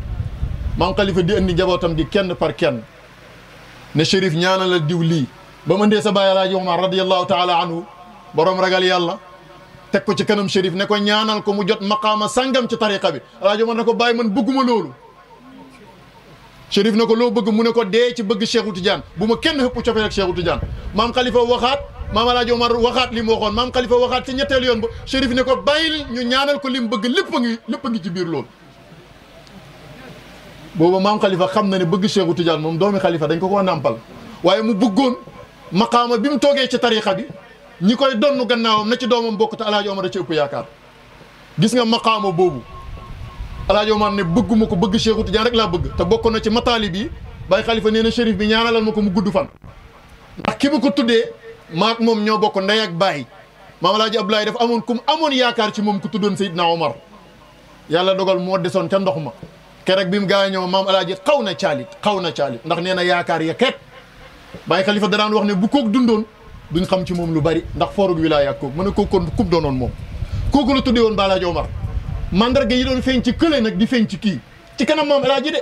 Speaker 7: maam Khalifa di andi njabootam di kenn par kenn ne Chérif ñaanal la diw lii ba mu indee sa bàyyi alaaji Umar radiyallahu taala anhu borom ragal yàlla teg ko ci kanam Chérif ne ko ñaanal ko mu jot maqaama sangam ci tariqa bi alaaji Umar ne ko bàyyi man bëgguma loolu Chérif ne ko loo bëgg mu ne ko dee ci bëgg Cheikhu Tidiane bu ma kenn xëpp cofee rek Cheikhu Tidiane maam Khalifa waxaat maam alaaji Umar waxaat li mu waxoon maam Khalifa waxaat ci ñetteelu yoon ba Chérif ne ko bàyyil ñu ñaanal ko li mu bëgg lépp a ngi ci biir loolu booba maam Khalifa xam na ne bëgg Cheikhu Tidiane moom doomi Khalifa dañ ko koo nàmpal waaye mu bëggoon maqaama bi mu toogee ci tariqa bi ñi koy donnu gannaawam na ci doomam bokk te alaaji Omar da ci ëpp yaakaar gis nga maqaama boobu alaaji Omar ne bëgguma ko bëgg Cheikhu Tidiane rek laa bëgg te bokk na ci mataalib yi Baye Khalifa nee na Chérif bi ñaanalal ma ko mu gudd fan ndax ki ma ko tuddee maak moom ñoo bokk ndey ak baay maam alaaji Abdoulaye dafa amoon yaakaar ci moom ku tuddoon Seydina Omar yàlla dogal moo desoon ca ndox ma keroog bi mu gaañoo maam alaaji xaw na caalit ndax nee na yaakaar ya ket Baye Khalifa da daan wax ne bu kook dundoon duñ xam ci moom lu bari ndax foorug wilaaya ak kooku mën a kooku kon kum doonoon moom kooku la tuddee woon ba alaaji Omar mandarga yi doon feeñ ci kële nag di feeñ ci kii ci kanam maam alaaji de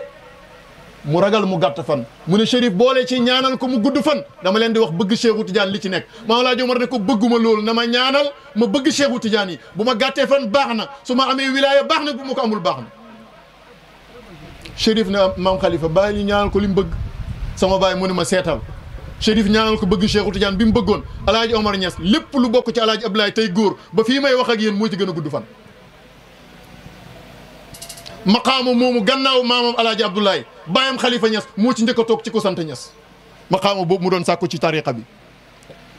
Speaker 7: mu ragal mu gàtt fan mu ne Chérif boole ci ñaanal ko mu gudd fan dama leen di wax bëgg Cheikhu Tidiane li ci nekk maam alaaji Omar ne ko bëgguma loolu na ma ñaanal ma bëgg Cheikhu Tidiane yi bu ma gàttee fan baax na su ma amee wilaaya baax na bu ma ko amul baax na Chérif ne maam Khalifa bàyyi ñu ñaanal ko li mu bëgg sama baay mu ne ma seetal Chérif ñaanal ko bëgg Cheikhu Tidiane bi mu bëggoon alaaji Omar Niass lépp lu bokk ci alaaji Abdoulaye tey góor ba fii may wax ak yéen moo ci gën a gudd fan maqaama moomu gannaaw maamam alaaji Abdoulaye baayam Khalifa Niass moo ci njëkk a toog ci ko sant Niass maqaama boobu mu doon sàkku ci tariqa bi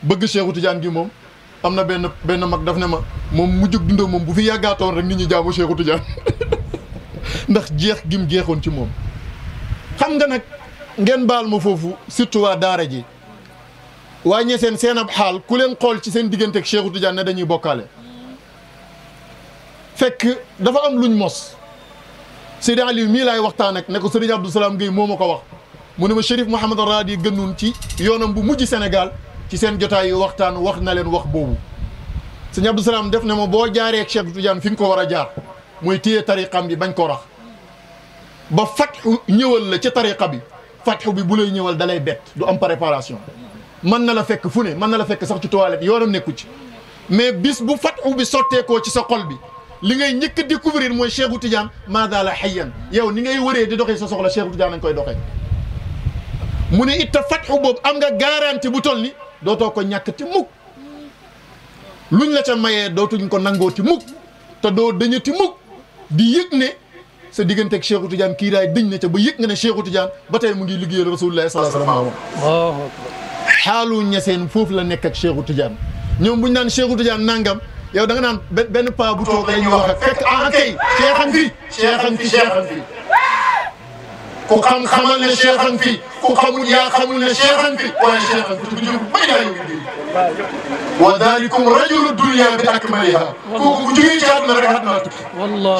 Speaker 7: bëgg Cheikhu Tidiane gi moom am na benn mag daf ne ma moom mu jóg dundoo moom bu fi yàggaatoon rek nit ñi jaamu Cheikhu Tidiane ndax jeex gim jeexoon ci moom xam nga nag ngeen baal ma foofu surtout waa daara ji waa ñeseen seen ab xaal ku leen xool ci seen diggante ak Cheikhu Tidiane ne dañuy bokkaale fekk dafa am luñ mos Seydi Aliou mii laay waxtaan ak ne ko Sëriñ Abdou Salam Gueye moo ma ko wax mu ne ma Chérif Mouhamad Radi gënnoon ci yoonam bu mujj Sénégal ci seen jotaay yu waxtaan wax na leen wax boobu Sëriñ Abdou Salam def ne ma boo jaaree ak Cheikh Tidiane fi nga ko war a jaar mooy téye tariqam bi bañ ko rax ba fatxu ñëwal la ca tariqa bi fatxu bi bu lay ñëwal dalay bett du am préparation mën na la fekk fu ne mën na la fekk sax ci toilette yoonam nekku ci mais bis bu fatxu bi sotteekoo ci sa xol bi li ngay njëkk a découvrir mooy Cheikhu Tidiane maada la hayyan yow ni ngay wëree di doxee sa soxla Cheikhu Tidiane nañ koy doxee mu ne it fatxu boobu am nga garantie bu toll ni dootoo ko ñàkk ti mukk luñ la ca mayee dootuñ ko nangoo ti mukk te doo dañati mukk di yëg ne sa digganteeg Cheikhu Tidiane kii daay dëñ na ca ba yëg nga ne Cheikhu Tidiane ba tey mu ngi liggéeyal Rasulullah sallallahu alayhi wa sallam xaalu ñeseen foofu la nekk ak Cheikhu Tidiane ñoom buñ naan Cheikhu Tidiane nangam yow da nga naan benn paa bu toog la ñuy wax ak fekk kay cheikhan fi ku xam xamal ne cheikhan fi ku xamul yaa xamul ne cheikhan fi waaye cheikhan fi bu jur bay laa yu ngi wa dalikum rajulu dunya bi akmaliha kooku bu jógee ci àdduna rek àdduna tukki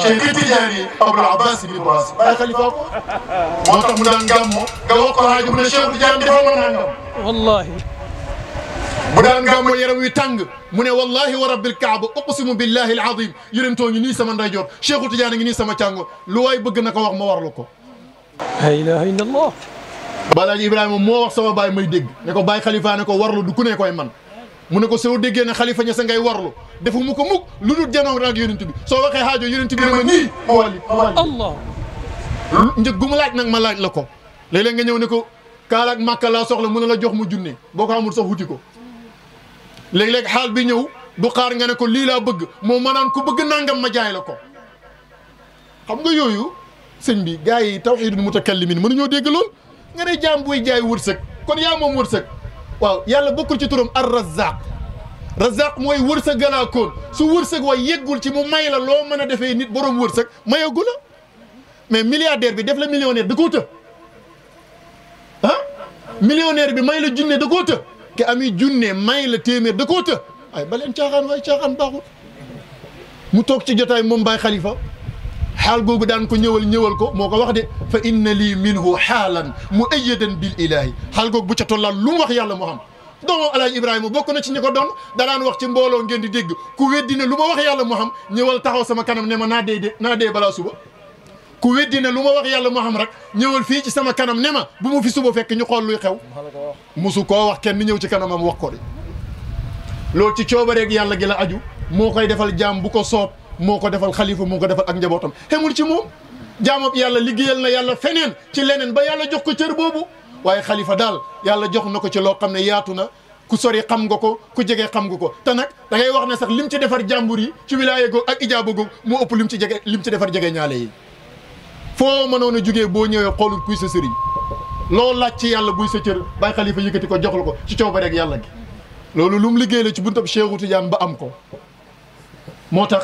Speaker 7: Cheikh Tidiane Abul Abbas bi Ibrahim Baye Khalifa ko moo tax mu daan gàmmo nga wax ko aajo mu ne Cheikh Tidiane defal ma nangam wallahi bu daan gàmmo yaram wi tàng mu ne wallahi wa rabbil kaaba uqsimu billahi alazim yërëntoo ngi nii sama ndeyjoor Cheikhu Tidiane ngi nii sama càngo lu waay bëgg na ko wax ma warlu ko la ilaha illallah Balaaji Ibrahima moo wax sama baay may dégg ne ko Baye Khalifa ne ko warlu du ku ne koy man mu ne ko soo déggee ne Khalifa Niass ngay warlu defu mu ko mukk lu dul janoo ak yonent bi soo waxee xaajo yonent bi ne ma nii ma wàlli allah njëg gu mu laaj nag ma laaj la ko léeg-léeg nga ñëw ne ko kaalaak màkka laa soxla mu ne la jox mu junne boo ko amul sax wuti ko léeg-léeg xaal bi ñëw du xaar nga ne ko lii laa bëgg moom ma naan ku bëgg nangam ma jaay la ko xam nga yooyu sëñ bi gars yi tawxiidul mutakallimin mënuñoo dégg lool nga ne jaam buy jaay wërsëg kon yaa moom wërsëg waaw yàlla bokkul ci turam ar razaq razaq mooy wërsëg galaakoon su wërsëg wa yeggul ci mu may la loo mën a defee nit borom wërsëg mayagu la mais milliardaire bi def la millionnaire da koo të ah millionnaire bi may la junne da koo të ke ami junne may la téeméer da koo të ay ba leen caaxaan waaye caaxaan baaxul mu toog ci jotaay moom Baay Xalifa xaal googu daan ko ñëwal ko moo ko wax de fa inna lii minhu xaalan mu ayyadan bil ilahi xaal googu bu ca tollaan lu mu wax yàlla moo xam doomu Alaaji Ibrahima bokk na ci ñi ko doon danaan wax ci mbooloo ngeen di dégg ku weddi ne lu ma wax yàlla moo xam ñëwal taxaw sama kanam ne ma naa dee balaa suba ku weddi ne lu ma wax yàlla moo xam rek ñëwal fii ci sama kanam ne ma bu mu fi suba fekk ñu xool luy xew musu koo wax kenn ñëw ci kanamam wax ko de loolu ci coobareeg yàlla gi la aju moo koy defal jaam bu ko soob moo ko defal xalifa moo ko defal ak njabootam xemul ci moom jaamab yàlla liggéeyal na yàlla feneen ci leneen ba yàlla jox ko cër boobu waaye xalifa daal yàlla jox na ko ci loo xam ne yaatu na ku sori xam nga ko ku jege xam nga ko te nag da ngay wax ne sax lim ci defar jàmbur yi ci wilaaya googu ak ijaaba googu moo ëpp lim ci defar jege ñaale yi foo mënoon a jugee boo ñëwee xoolul kuy sa sëriñ loo laaj ci yàlla buy sa cër Baay Xalifa yëkkati ko jox la ko ci cooba rek yàlla gi loolu lu mu liggéey la ci buntab Cheikhu Tidiane ba am ko moo tax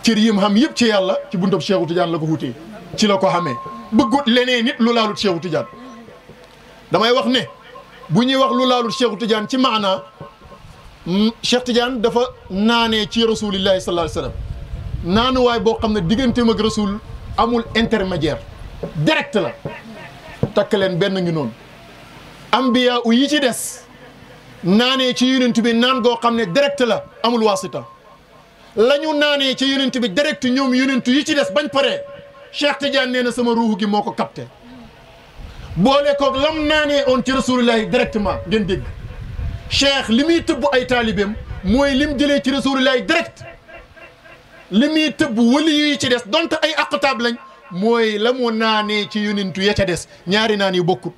Speaker 7: cër yim xam yëpp ci yàlla ci buntab Cheikhu Tidiane la ko wutee ci la ko xamee bëggut leneen nit lu laalut Cheikhu Tidiane damay wax ne bu ñuy wax lu laalut Cheikhu Tidiane ci maanaa Cheikh Tidiane dafa naanee ci rasulillahi sallallahu alayhi wa sallam naanuwaay boo xam ne digganteem ak rasul amul intermédiaire direct la takk leen benn ngi noonu ambiya u yi ci des naanee ci yonent bi naan goo xam ne direct la amul wasita la ñu naanee ci yonent bi direct ñoom yonent yi ci des bañ paree Cheikh Tidiane nee na sama ruuxu gi moo ko capté boole koog lam naanee on ci rasulillahi directement ngeen dégg Cheikh li muy tëbb ay taalibeem mooy lim jëlee ci rasulillahi direct li muy tëbb wali yi ci des donte ay aqtaab lañ mooy la mu naanee ci yonentu ya ca des ñaari naan yu bokkut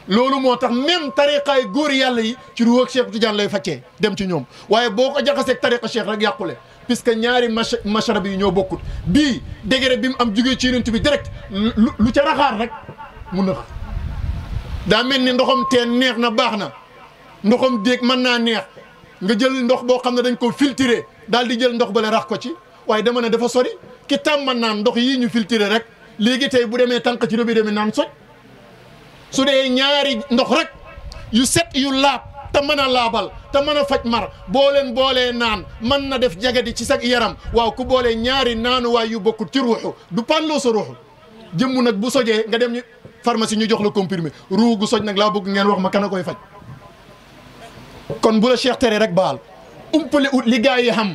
Speaker 7: loolu moo tax même tariqaay góor yàlla yi ci ruux ak Cheikh Tidiane lay faccee dem ci ñoom waaye boo ko jaxaseeg tariqa Cheikh rek yàqule puisque ñaari masharab yi ñoo bokkut bii degré bi mu am jugee ci yonent bi direct lu ca raxaar rek mu nëx daa mel ni ndoxam teen neex na baax na ndoxam déeg mën naa neex nga jël ndox boo xam ne dañ ko filtré daal di jël ndox bale rax ko ci waaye dama ne dafa sori ki tàmm naan ndox yii ñu filtré rek léegi tey bu demee tànk ci robinet bi naan soj su dee ñaari ndox rek yu set yu laab te mën a laabal te mën a faj mar boo leen boolee naan mën na def jagadi ci sa yaram waaw ku boolee ñaari naanuwaay yu bokkut ci ruuxu du pàlloo sa ruuxu jëmm nag bu sojee nga dem ñu pharmacie ñu jox la comprimé ruu gu soj nag laa bëgg ngeen wax ma kan a koy faj kon bu la Cheikh tere rek baal umpale ut li gaa yi xam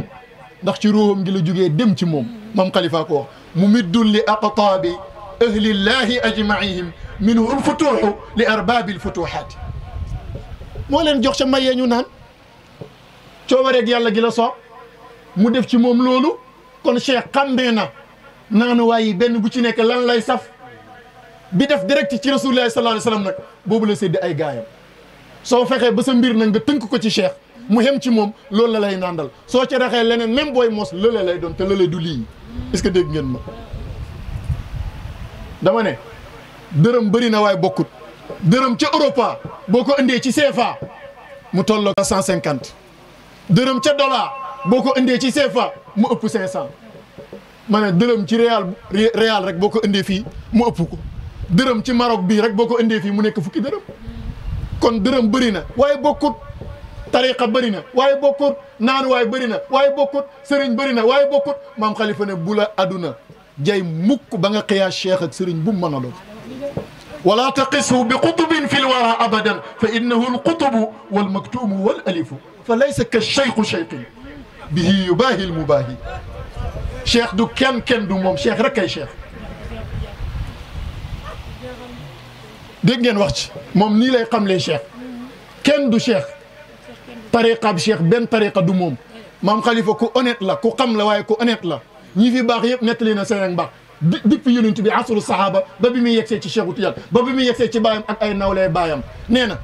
Speaker 7: ndax ci ruuxam gi la jógee dem ci moom moom Khalifa ko wax mu middul li aqtaabi ahlillahi ajmaihim minhum futuuxu li arbaabil futuuxaati moo leen jox ca mayee ñu naan coobareeg yàlla gi la soob mu def ci moom loolu kon Cheikh xambee na naanu waaye benn bu ci nekk lan lay saf bi def direct ci rasulillahi sallallahu alayhi wa sallam nag boobu la séddi ay gaayam soo fexee ba sa mbir nag nga tënk ko ci Cheikh mu xem ci moom loolu la lay nandal soo ci raxee leneen même booy mos lële lay doon te lële du lii est-ce que dégg ngeen ma dama ne dërëm bëri na waaye bokkut dërëm ca Europa boo ko indee ci CFA mu tolloo 150 dërëm ca dollar boo ko indee ci CFA mu ëpp 500 ma ne dërëm ci réal rek boo ko indee fii mu ëpp ko dërëm ci Maroc bii rek boo ko indee fii mu nekk fukki dërëm kon dërëm bëri na waaye bokkut tariqa bëri na waaye bokkut naan waaye bëri na waaye bokkut sëriñ bëri na waaye bokkut maam Khalifa ne bu la aduna jay mukk ba nga xiyaas cheikh ak sëriñ bu mu mën a doon wala taqishu bi qutubin fi lwara abadan fa innahu alqutubu walmaktumu walalifu fa laysa ka cheikhu cheikhin bihi yubaahi almubaahi cheikh du kenn du moom cheikh rek kay cheikh dégg ngeen wax ci moom nii lay xamlee cheikh kenn du cheikh tariqa bi cheikh benn tariqa du moom maam Khalifa ku honnête la ku xam la waaye ku honnête la ñi fi baax yëpp nettali na seen ak mbaax depuis yonent bi asru sahaba ba bi muy yegsee ci Cheikhu Tijaan ba bi muy yegsee ci baayam ak ay nawlee baayam nee na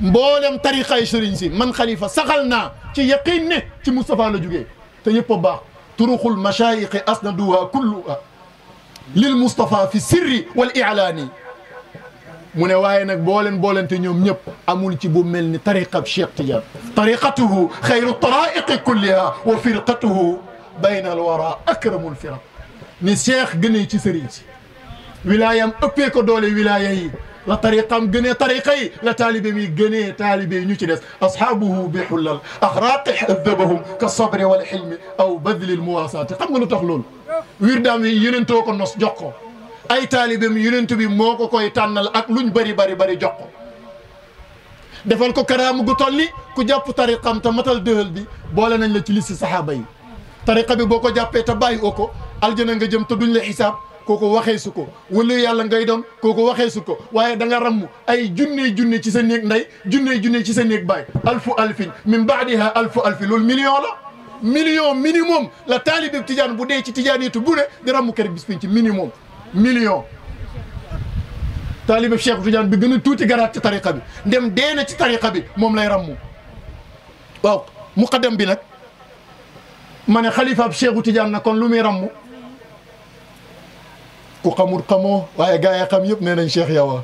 Speaker 7: mboolem tariqa yi sëriñ si man Khalifa saxal naa ci yaqin ne ci Moustapha la jógee te yëpp a baax turuqul mashaayixi asnaduha kulluha lil Mustafa fi sirri wal i'laani mu ne waaye nag boolente ñoom ñëpp amul ci bu mel ni tariqab Cheikh Tidiane tariqatuhu xayru taraiqi kulliha wa firqatuhu bayna al wara akramul firaq ni Cheikh gënee ci sëriñ si wilaayam ëppee ko doole wilaaya yi la tariqam gënee tariqa yi la taalibe mi gënee taalibe yi ñu ci des ashaabuhu bi xullal axraaqi adabahum ka sabri wal xilmi aw badlil muwaasaati xam nga lu tax loolu wirdaam yi yonentoo ko nos jox ko ay taalibeem yonent bi moo ko koy tànnal ak luñ bari jox ko defal ko karaamu gu toll ni ku jàpp tariqam te matal dëhël bi boole nañ la ci listi saxaaba yi tariqa bi boo ko jàppee te bàyyi oo ko aljana nga jëm te duñ la xisaab kooku waxee su ko wala yàlla ngay doon kooku waxee su ko waaye da nga ramm ay junne ci sa néeg ndey junne ci sa néeg baay alfu alfin min baadiha alfu alfi loolu million la million minimum la taalibe tijaan bu dee ci tijaan yitu bu ne di ramm kër bis ci minimum million taalibe Cheikh Tidiane bi gën a tuuti garaat ci tariqa bi ndem dee na ci tariqa bi moom lay rammu waaw muqaddam bi nag ma ne xalifaab Cheikh Tidiane na kon lu muy rammu ku xamul xamoo waaye gaa yi xam yëpp nee nañ Cheikh Yawa